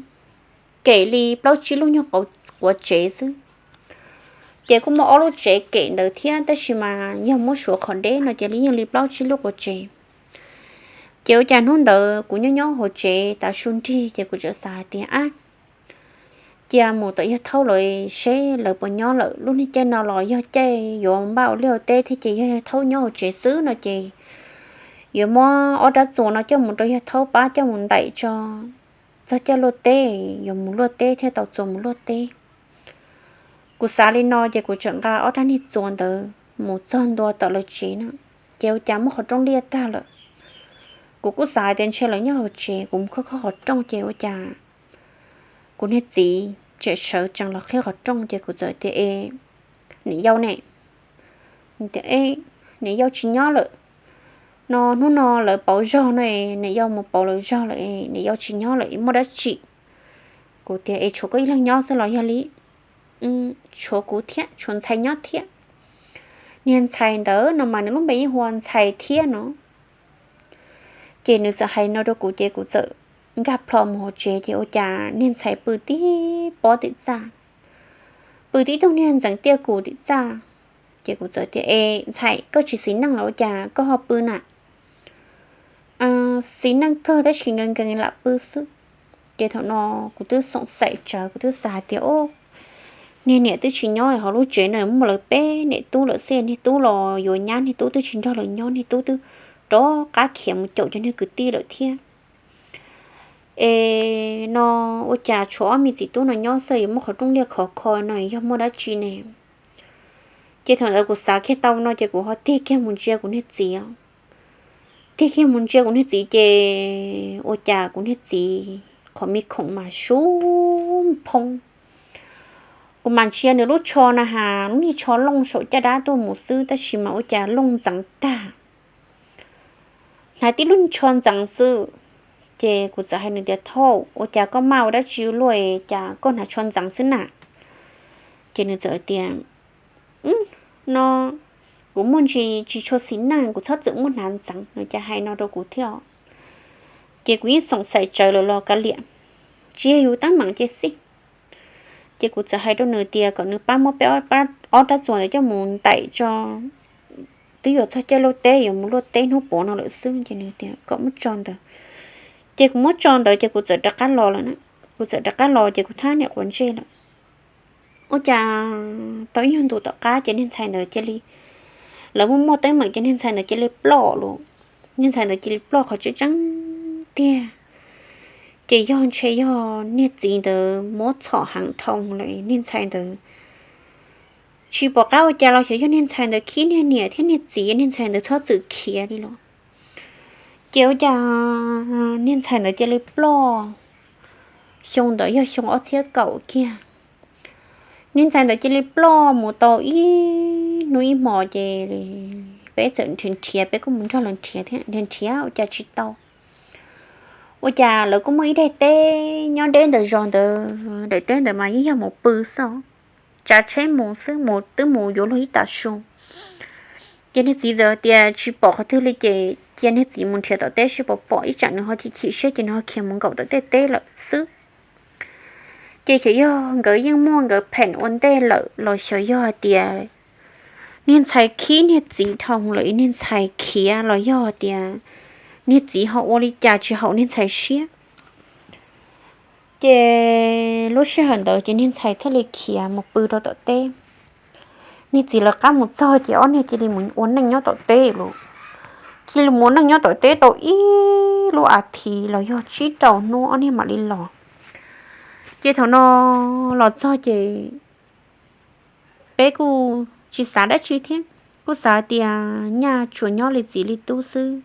kem li plaub tsib lub nyuag quav tsev xwb. Ces kuj muaj ob lub tsev kem ntawd thiab tab sis mas yog muab suav qhov deb no ces li yeej li plaub tsib lub quav tsev. Ces ua cas hnub ntawd kuv nyob nyob hauv tsev tav su nrig ces kuv txawm xav hais tias, ab, cia mus tom yawg Thaub lawv seb lawv puas nyob lawm, lub niag caij no los yog caij yuav npaj ua liaj ua teb thiab ces yog yawg Thaub nyob hauv tsev xwb no ces yuav muab ob rab txuas no coj mus rau yawg Thaub pab coj mus ntaim tso, txog caij luaj teb yuav mus luaj teb thiaj tau txuas mus luaj teb. Kuv xav li no ces kuv txawm nqa ob rab niag txuas ntawd mus txog ntua tom lawv tsev na, ces ua cas muab qhov rooj liaj tag lawm. Kuv kuj xav hais tias ntshe lawv nyob hauv tsev, kuv mus khob khob qhov rooj ces ua cas kuv niag txiv tseem sawv tsees los qhib qhov rooj ces kuv txawm tias, e, niam yau ne? Tias, e, niam yau tsis nyob lawm, no hnub no lawv pauv zog no, niam yau mus pauv lawv zog lawm, niam yau tsis nyob lawm, muaj dab tsi? Kuv tias, es tshuav koj ib leeg nyob xwb los yog li? Tshuav kuv thiab tshuav ntxhais nyob thiab. Niag ntxhais ntawd no mas nws lub npe yeej hu ua Ntxhais thiab no. Ces nws txawm hais no rau kuv ces kuv txawm nkag plho mus hauv tsev ces ua cas niag Ntxhais pw tib pob tim txaj, pw tib tug niag ntxeev tiaj kus tim txaj. Ces kuv txawm tias, e, Ntxhais, koj tsis xis neej los ua cas koj ho pw na? Xis neej kawg tab sis nkees nkees lam pw xwb. Ces thaum no kuv twb xoom xaim tsawv, kuv twb xav hais tias, o, niag niam twb tsis nyob hauv lub tsev no, muaj lawv peb niam tub lawm xwb, niag tub los yuav nyab, niag tub twb tsis nrog lawv nyob, niag tub twb rov qab khiav mus caum cov niag kwv tij lawm thiab. Es no ua cas tshuav ob me txiv tub no nyob xwb, yuav muab qhov rooj liaj khov kho no yog muaj dab tsi ne? Ces thaum ntawd kuv xav kiag tau no ces kuv ho tig kiag mus ntsia kuv niag txiv. Tig kiag mus ntsia kuv niag txiv ces ua cas kuv niag txiv qhov me khoom mas sub phoob. Kuv mam ntsia nws lub tsho na has, lub niag tsho looj saum caj dab tuaj mus xwb tab sis mas ua cas looj ntxeev tag, hnav tib lub tsho ntxeev xwb. Ces kuv txawm hais nws tias, thauj, ua cas koj maj ua dab tsi luaj cas koj hnav tsho ntxeev xwb na? Ces nws txawm tias, no kuv muaj ntsis tsis tshua xis neej, kuv txhob txwm muab hnav ntxeev no, cas hais no rau kuv thiab. Ces kuv yeej xoom xaim tsawv lawm los kav liam, tsis yog yus teeb meem ces xij. Ces kuv txawm hais rau nws tias kom nws pab muab peb ob rab txuas ntawd coj mus ntaim tso, twb yuav txog caij luaj teb yuav mus luaj teb hnub puav no lawm xwb. Ces nws tias kom muab tso ntawd. Ces kuv muab tso ntawd ces kuv txawm rov qab los lawm na. Kuv txawm rov qab los ces kuv thab niam quav ntsej lawm. Ua cas tau ib nyuag ntus tom qab ces niag ntxhais ntawd cia li, lawv muaj muaj teeb meem ces niag ntxhais ntawd cia li ploj lawm. Niag ntxhais ntawd cia li ploj qhov tseeb tseeb tiag. Ces yog ntshe yog niag txiv ntawd muab txhom heev dhau lawm, niag ntxhais ntawd tsis pom qab ua cas los xyov yog niag ntxhais ntawd khib niag niam thiab niag txiv, niag ntxhais ntawd txhob txwm khiav li los. Ces ua cas niag ntxhais ntawd cia li ploj. Xyoo ntawd yog xyoo ob txhiab kaum kiag. Niag ntxhais ntawd cia li ploj mus tau ib hnub ib hmos ces peb txawm nrhiav nrhiav, peb kuj mus nrog lawv nrhiav thiab, nrhiav nrhiav ua cas tsis tau. Ua cas lawv kuj muaj ib daim teb nyob deb ntawm zos ntawd, daim teb ntawd mas yeej yog mus pw xwb. Tsav tsheb mus xwb, mus twb mus yuav luag ib tag su. Ces niag txiv ntawd tias tsis pom qhov twg li ces cia niag txiv mus nrhiav tom teb seb puas pom, ib tsam nws ho chim chim siab ces nws ho khiav mus nkaum tom tej teb lawm xwb. Ces xyov yog nkawd yeej muaj nkawd pheem ua ntej lawm los xyov yog hais tias niag ntxhais khib niag txiv dhau lawm es niag ntxhais khiav los yog tias niag txiv ho ua li cas tsis haum niag ntxhais siab. Ces lub sij hawm ntawd ces niag ntxhais thiaj li khiav mus pw rau tom teb. Niag txiv lawv qab mus txog ces ob niag cia li mus ua neej nyob tom teb lawm. Cia li mus ua neej nyob tom teb tau ib lub as thiv los yog tsib rau hnub ob niag mam li los. Ces thaum no los txog ces peb kuj tsis xav dab tsi thiab, kuj xav tias nyaj tsuas nyob li txiv li tub xwb,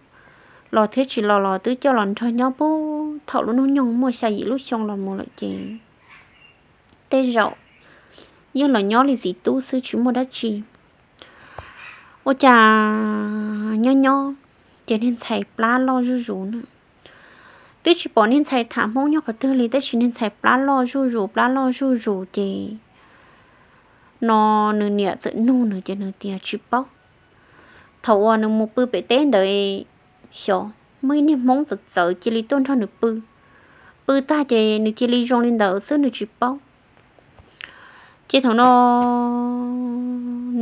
los thiab tsis los los twb coj los nrog nyob puag thaum lub hnub nyoog muaj xya yim lub xyoo los mus lawm ces tej zaum yeej los nyob li txiv tub xwb tsis muaj dab tsi. Ua cas nyob nyob ces niag ntxhais plab loj zuj zus na. Twb tsis pom niag ntxhais tham Hmoob nyob qhov twg li tab sis niag ntxhais plab loj zuj zus plab loj zuj zus ces no nws niam txawm nug nws ces nws tias tsis paub. Thaum uas nws mus pw pem teb ntawd xyov muaj ib niag Hmoob txawv txawv cia li tuaj nrog nws pw, pw tag ces nws cia li zoo li ntawd xwb nws tsis paub. Ces thaum no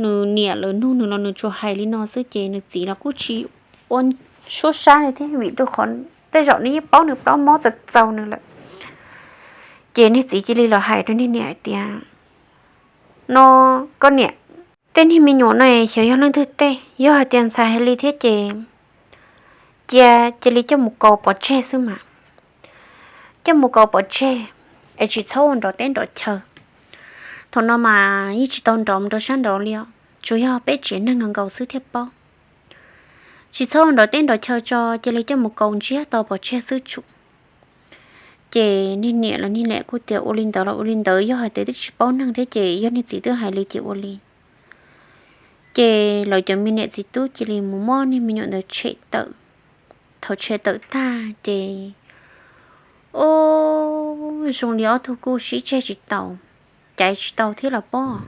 nws niam lawv nug nws los nws tsuas hais li no xwb ces nws txiv los kuj tsis ua suab sab li thiab vim rau qhov tej zaum nws yeej paub nws plaub mob txaus txaus nws lawm. Ces niag txiv cia li los hais rau niag niam hais tias, no koj niam, tej niag me nyuam no xyov yog leej twg tej, yog hais tias ntxhais hais li thiab ces cia cia li coj mus kaus pov tseg xwb mas. Coj mus kaus pov tseg es tsis txhob ua nrov teb nrov chaw. Thaum no mas yeej tsis tau nrov mus rau sab nraud li os, tsuas yog peb tsev neeg nkaus xwb thiaj paub. Tsis txhob ua nrov teb nrov chaw tso, cia li coj mus kaus ntsiag to pov tseg xwb tsum. Ces niag niam los niag niam kuj tias ua li ntawd los ua li ntawd, yog hais tias twb tsis paub neeg thiab ces yog niag txiv twb hais li ces ua li. Ces lawv cov me niam txiv tub cia li mus muab niag me nyuam ntawd tshem tawm. Thaum tshem tawm tag ces, o, zoo li ob tug kuj sib tseg tsis tau, caiv tsis tau thiab los pob.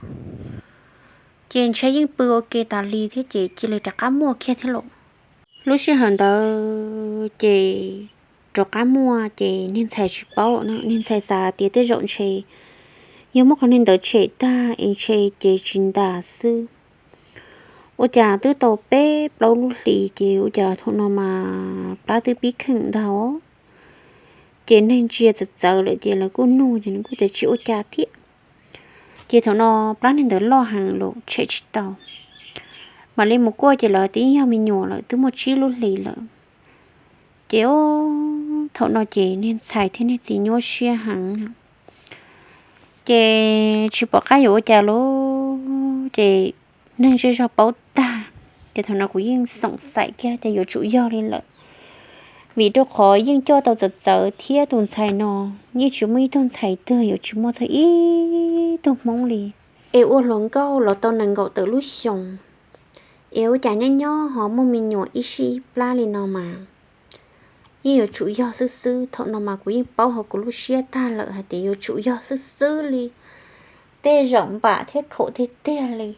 Ces ntshe yeej pw ua ke tas li thiab ces cia li rov qab muaj kiag thiab lauj. Lub sij hawm ntawd ces rov qab muaj ces niag ntxhais tsis paub, niag ntxhais xav tias tej zaum ntshe yog muab qhov niag ntawd tshem tag es ntshe ces tsis ntas xwb. Ua cas twb tau peb plaub lub hlis ces ua cas thaum no mas plab twb pib kheem ntag. Ces neeg ntsia txawv txawv lawm ces lawv kuj nug ces nws kuj tias tsis ua cas thiab. Ces thaum no plab niag ntawd loj heev los tshem tsis tau. Mam li mus kuaj ces lawv twb yog me nyuam lawm, twb muaj tsib lub hlis lawm. Ces thaum no ces niag ntxhais thiab niag txiv nyuaj siab heev. Ces tsis pom qab yuav ua cas lawm ces neeg zej zog paub tag. Ces thaum no kuv yeej xoom xaim kiag tias yuav tsum yog li lawm, vim rau qhov yeej coj tau txawv txawv thiab tus ntxhais no yeej tsis muaj ib tug ntxhais twg yuav tsis muaj txog ib tug hmoob li. Es ua hluas nkauj los tau nees nkaum tawm lub xyoos, es ua cas nyob nyob ho muaj me nyuam ib sij ib plab li no mas yeej yuav tsum yog xwb xwb. Thaum no mas kuv yeej paub hauv kuv lub siab tag lawm hais tias yuav tsum yog xwb xwb li, tej zaum npam thiab khaum tiag tiag li.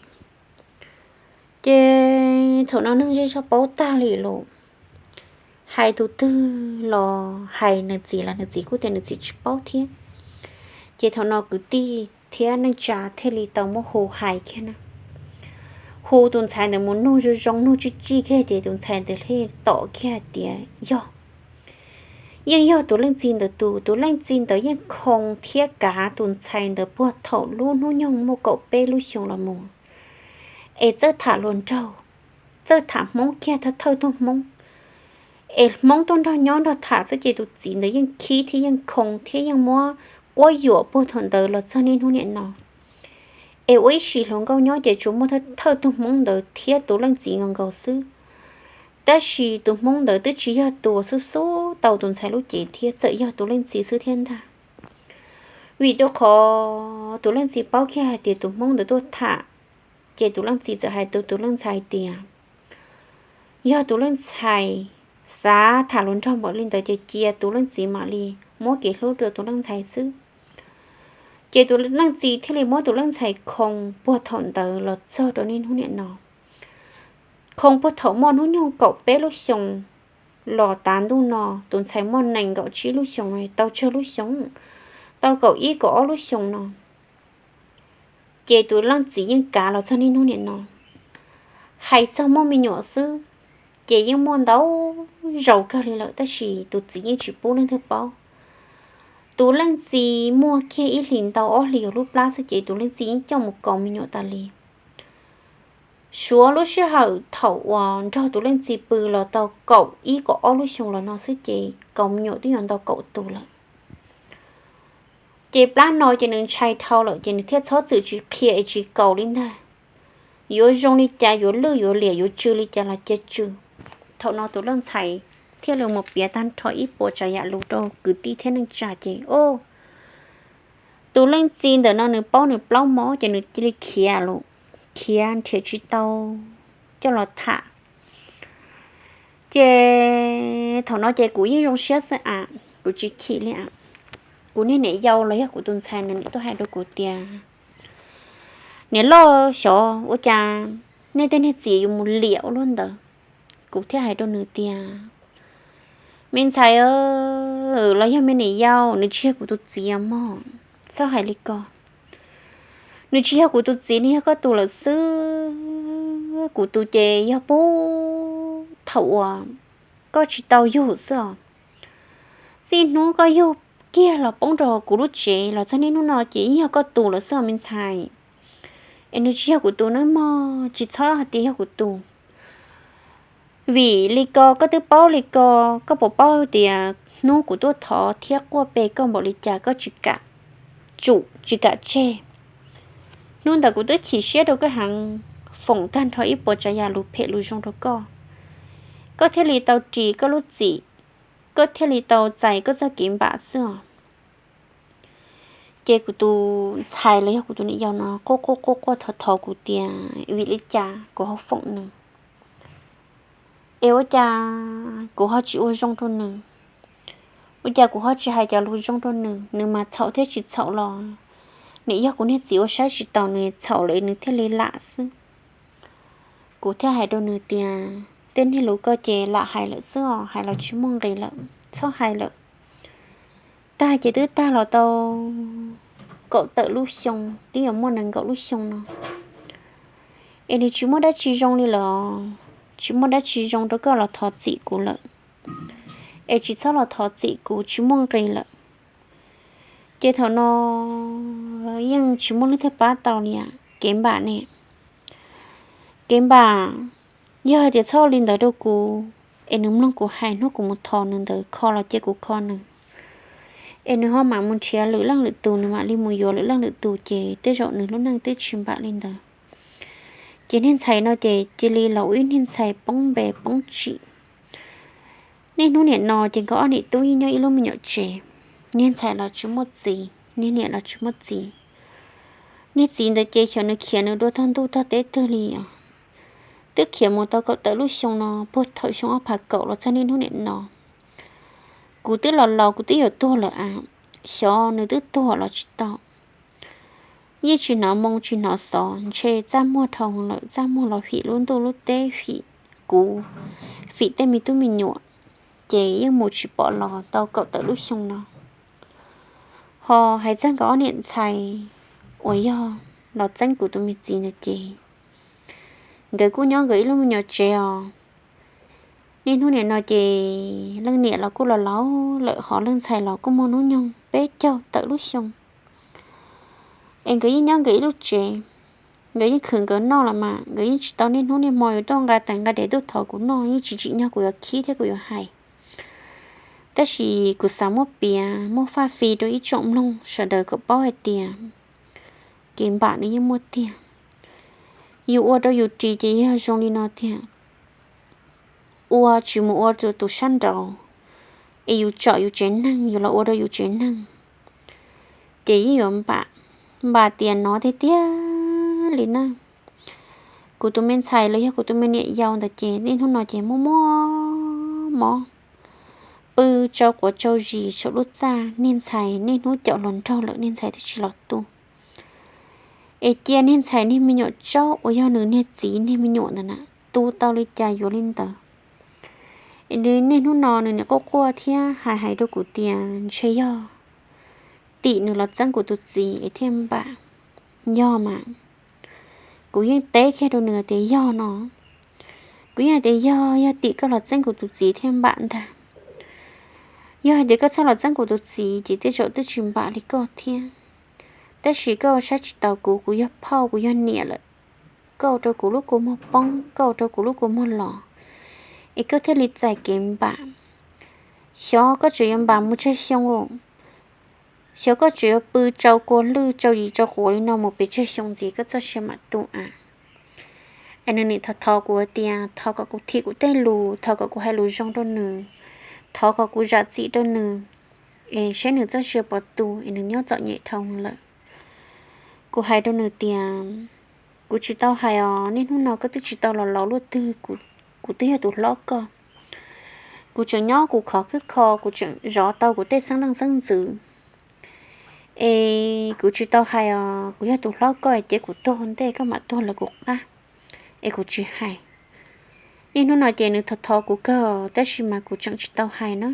Ces thaum no neeg zej zog paub tag li lawm, hais tus twg los hais nws txiv los nws txiv kuj tias nws txiv tsis paub thiab. Ces thaum no kwv tij thiab neej tsa thiaj li tau muab hu hais kiag na, hu tus ntxhais ntawd mus nug zoo zoo nug tsij tsij kiag ces tus ntxhais ntawd thiaj teb kiag hais tias yog, yeej yog tus leej txiv ntawd tus, tus leej txiv ntawd yeej khoo thiab kav tus ntxhais ntawd puag thaum lub hnub nyoog muaj kaum peb lub xyoo los mus, es txawj tham hluas nraug, txawj tham hmoob kiag thawj thawj tug hmoob, es hmoob tuaj nrog nyob nrog tham xwb ces tus txiv ntawd yeej khib thiab yeej khoo thiab yeej muab quab yuam puag thaum ntawd los txog niaj hnub niam no. Es ua ib sim hluas nkauj nyob ces tsuas muaj thawj thawj tug hmoob ntawd thiab tus leej txiv nkaus nkaus xwb. Tab sis tus hmoob ntawd twb tsis yog tus xub xub tau tus ntxhais lub cev thiab, txawm yog tus leej txiv xwb thiab ntag. Vim rau qhov tus leej txiv paub kiag hais tias tus hmoob ntawd tuaj tham, ces tus leej txiv txawm hais rau tus leej ntxhais tias yog tus leej ntxhais xav tham hluas nraug npaum li ntawd ces cia tus leej txiv mam li muab kev hlub rau tus leej ntxhais xwb. Ces tus leej txiv thiaj li muab tus leej ntxhais khoo puag thaum ntawd los txog rau niaj hnub niam no. Khoo puag thaum muaj hnub nyoog kaum peb lub xyoos, los tav ntuj no tus ntxhais muaj nees nkaum tsib lub xyoos, tau tsawg lub xyoos, tau kaum ib kaum ob lub xyoos no. Ces tus leej txiv yeej kav los txog niaj hnub niam no. Hais txog muaj me nyuam xwb, ces yeej muaj ntau zaus kawg li lawm, tab sis tus txiv yeej tsis pub leej twg paub. Tus leej txiv muaj kiag ib hlis ntau ob hlis lub plab xwb ces tus leej txiv yeej coj mus kaus me nyuam tas li. Suav lub sij hawm thaum uas nrog tus leej txiv pw los tau kaum ib kaum ob lub xyoo los no xwb ces kaus me nyuam twb yuav ntau kaum tus lawm. Ces plab no ces nws ntshai dhau lawm ces nws thiaj txhob txwm tsis qhia es tsis kaus li ntag. Yuav zoo li cas, yuav lwj yuav liam, yuav tsw li cas los cia tsw. Thaum no tus leej ntxhais thiaj li mus piav tag nrho ib puas tsav yam lus rau kwv tij thiab neej tsa ces, o, tus leej txiv ntawm no nws paub nws plaub mob ces nws cia li khiav lawm, khiav nrhiav tsis tau coj los tham. Ces thaum no ces kuv yeej zoo siab xwb a, kuv tsis chim li a. Kuv niag niam yau los yog kuv tus ntxhais ntawd nws tuaj hais rau kuv tias, niam loj, xyov ua cas nej tej niag txiv yuav mus liam ua luaj ntawd. Kuv thiaj hais rau nws tias, me ntxhais, los yog me niam yau, nws tsis yog kuv tus txiv mog, txhob hais li ko. Nws tsis yog kuv tus txiv, nws yog koj tus lawm xwb. Kuv tus ces yog puag thaum uas koj tsis tau yug xwb os. Txij hnub koj yug kiag los poob rau kuv lub tsev los txog niaj hnub no ces yeej yog koj tus lawm xwb os me ntxhais. Es nws tsis yog kuv tus nawb mog, tsis txhob hais tias yog kuv tus. Vim li ko koj twb paub li ko, koj puas paub tias hnub kuv tuaj thov thiab quaj pe koj npaum li cas koj tsis kam tsum tsis kam tseg. Hnub ntawd kuv twb chim siab rau koj heev, foom tag nrho ib puas tsav yam lus phem lus zoo rau koj, koj thiaj li tau ris koj lub txim, koj thiaj li tau txais koj txoj kev npam xwb os. Ces kuv tus ntxhais los yog kuv tus niam yau no quaj quaj quaj quaj thov thov kuv tias vim li cas kuv ho foom nws, es ua cas kuv ho tsis ua zoo rau nws, ua cas kuv ho tsis hais cov lus zoo rau nws, nws mas txhaum thiab tsis txhaum los nws yog kuv niag txiv ua saib tsis taus nws, txhaum lawm nws thiaj li lam xwb. Kuv thiaj hais rau nws tias tej niag lus koj ces lam hais lawm xwb os, hais los tsis muaj nqis lawm, txhob hais lawm. Tag ces twb tag los tau kaum tawm lub xyoo, twb yuav muaj nees nkaum lub xyoo no, es nws tsis muaj dab tsi zoo li lawm, tsis muaj dab tsi zoo rau koj los thov txim kuv lawm, es tsis txhob los thov txim kuv, tsis muaj nqis lawm. Ces thaum no yeej tsis muaj leej twg pab tau li, kev npam ne, kev npam, yog hais tias txhob ua li ntawd rau kuv, es nws mloog kuv hais hnub kuv mus thov nws ntawd kho los cia kuv kho nws, es nws ho mam mus nrhiav lwm leej lwm tus, nws mam li mus yuav lwm leej lwm tus ces tej zaum nws lub neej twb tsis npam li ntawd. Ces niag ntxhais no ces cia li los ua ib niag ntxhais poob npe poob tsim. Niaj hnub niam no ces nkawd ob niam tub yeej nyob ib lub me nyuam tsev, niag ntxhais los tsis muaj txiv, niag niam los tsis muaj txiv. Niag txiv ntawd ces xyov nws khiav nws dua tog ntuj tog teb twg li os. Twb khiav mus tau kaum tawm lub xyoo no, puag thaum xyoo ob phav kaum los txog niaj hnub niam no. Kuv twb los laus kuv twb yuav tuag lawm a, xyov nws twb tuag los tsis tau. Yeej tsis hnov moo tsis hnov xov, ntshe txaj muag dhau lawm, txaj muag los fim lub ntuj lub teb, fim kuv, fim tej me tub me nyuam, ces yeej mus tsis pom los tau kaum tawm lub xyoo no. Ho hais txog nkawd ob niam ntxhais uas yog los txeeb kuv tus me txiv ntawd ces nkawd kuj nyob nkawd ib lub me nyuam tsev os. Niaj hnub niam no ces leej niam los kuj los laus lawm, ho leej ntxhais los kuj muaj hnub nyoog peb caug tawm lub xyoo. Es nkawd yeej nyob nkawd ib lub tsev, nkawd yeej khwv nkawd noj los mas nkawd yeej tsis tau niaj hnub niaj hmo yuav tuaj nqa tais nqa daim tuaj thov kuv noj, yeej tsis tsim nyog kuv yuav khib thiab kuv yuav hais. Tab sis kuv xav muab piav muab faj fi rau ib tsoom mloog sawv daws kom paub hais tias kev npam nws yeej muaj tiag. Yus ua rau yus ris ces yog zoo li no tiag. Ua tsis mus ua tus sab nraud, es yus tsom yus tsev neeg, yus los ua rau yus tsev neeg, ces yeej yuav npam, npam tias nov tiag tiag li na. Kuv tus me ntxhais los yog kuv tus me niam yau ntawd ces niaj hnub no ces muaj muaj mob, pw tsau quav tsau zis saum lub txaj, niag ntxhais niaj hnub caum hluas nraug lawm niag ntxhais twb tsis los tu. Es cia niag ntxhais niag me nyuam tsaub uas yog nws niag txiv niag me nyuam ntawd na, tu tau li cas yuav li ntawd. Niaj hnub no nws nim quaj quaj thiab hais hais rau kuv tias ntshe yog tim nws los txeeb kuv tus txiv es thiaj npam. Yog mas, kuv yeej teb kiag rau nws tias yog no. Kuv yeej hais tias yog, yog tim koj los txeeb kuv tus txiv thiaj npam ntag. Yog hais tias koj txhob los txeeb kuv tus txiv ces tej zaum twb tsis npam li koj thiab. Tab sis koj ua saib tsis taus kuv, kuv yog phauj kuv yog niam lawm. Koj ua rau kuv lub kua muag poob, koj ua rau kuv lub kua muag los, es koj thiaj li txais kev npam. Xyov koj tseem yuav npam mus tsawg xyoo, xyov koj tseem yuav pw tsau kua lwj tsau yim tsau quav li no mus pes tsawg xyoo ntxiv koj txoj sia mam tu a. Es nws nim thov thov kuv tias thov kom kuv thim kuv tej lus, thov kom kuv hais lus zoo rau nws, thov kom kuv zam txim rau nws, es saib nws txoj sia puas tu es nws nyob txom nyem dhau lawm. Kuv hais rau nws tias kuv tsis tau hais os, niaj hnub no koj twb tsis tau los laus luaj twg, kuv twb yog tus hlob koj. Kuv tseem nyob kuv khov khwb kho, kuv tseem zov tau kuv tej xeeb leej xeeb ntxwv. Es kuv tsis tau hais os, kuv yog tus hlob koj, cia kuv tuag ua ntej koj mam tuag lawv kuv qab, es kuv tsis hais. Niaj hnub no ces nws thov thov kuv kawg tab sis mas kuv tseem tsis tau hais na.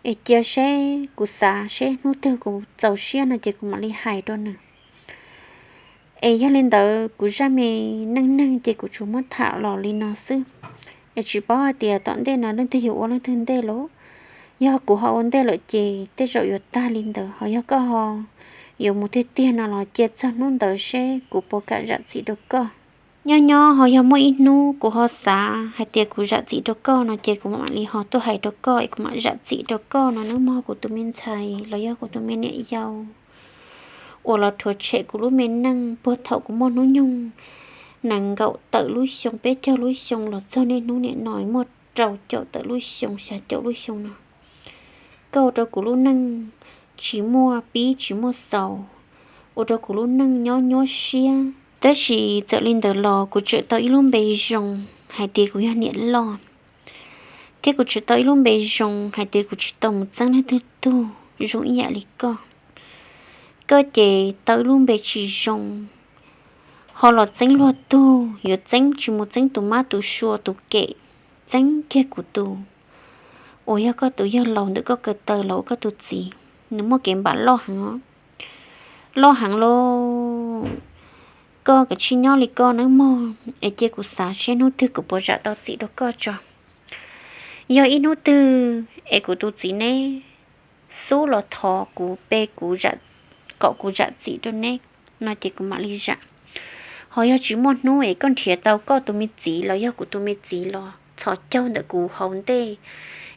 Es cia seb kuv xav seb hnub twg kuv txaus siab no ces kuv mam li hais rau nws. Es yog li ntawd kuv zaj me neej neeg ces kuv tsuas muab tham los li no xwb. Es tsis paub hais tias tom ntej no leej twg yuav ua leej twg ntej los, yog kuv ho ua ntej lawm ces tej zaum yuav tag li ntawd, ho yog koj ho yuav mus tiag tiag no los cia txog hnub ntawd seb kuv puas kam zam txim rau koj. Nyob nyob ho yog muaj ib hnub kuv ho xav hais tias kuv zam txim rau koj no ces kuv mam li ho tuaj hais rau koj es kuv mam zam txim rau koj no nawb mog kuv tus me ntxhais los yog kuv tus me niam yau uas los rhuav tshem kuv lub me neej puag thaum kuv muaj hnub nyoog nees nkaum tawm lub xyoo, peb caug lub xyoo los txog niaj hnub niam no muaj rau caum tawm lub xyoo, xya caum lub xyoo no. Koj ua rau kuv lub neej tsis muaj pib tsis muaj xaus, ua rau kuv lub neej nyob nyuaj siab. Tab sis txawm li ntawd los kuv tseem tau ib lub npe zoo hais tias kuv yog niam loj, thiab kuv tseem tau ib lub npe zoo hais tias kuv tsis tau mus txeeb leej twg tug zoo ib yam li koj. Koj ces tau ib lub npe tsis zoo, ho los txeeb luag tug, yuav txeeb tsis mus txeeb tus mab tus sua tus kem, txeeb kiag kuv tus uas yog koj tus yawg laus ntawm koj ko taw los ua koj tus txiv, nws muaj kev npam loj heev os. Loj heev lauj. Koj kav tsij nyob li koj nawb mog, es cia kuv xav seb hnub twg kuv puas zam tau txim rau koj tso. Yog ib hnub twg es kuv tus txiv neb xub los thov kuv pe kuv, kom kuv zam txim rau neb no ces kuv mam li zam. Ho yog tsis muaj hnub es koj nrhiav tau koj tus me txiv los yog kuv tus me txiv los txhos caug ntawm kuv hauv ntej,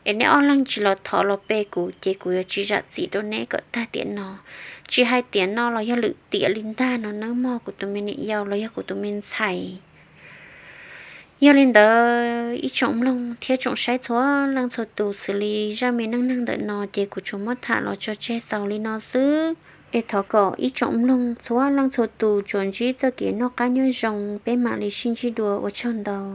es neb ob leeg tsis los thov los pe kuv ces kuv yuav tsis zam txim rau neb kom tag tiam no. Tsis hais tiam no los yog lwm tiam li ntag no nawb mog kuv tus me niam yau los yog kuv tus me ntxhais. Yog li ntawd ib tsoom mloog thiab tsoom saib txhua leej txhua tus, xws li zaj me neej neeg ntawm no ces kuv tsuas muab tham los tso tseg xaus li no xwb. Es thov kom ib tsoom mloog txhua leej txhua tus tsuas ntsib txoj kev noj qab nyob zoo, peb mam li sib ntsib dua, ua tsaug ntau.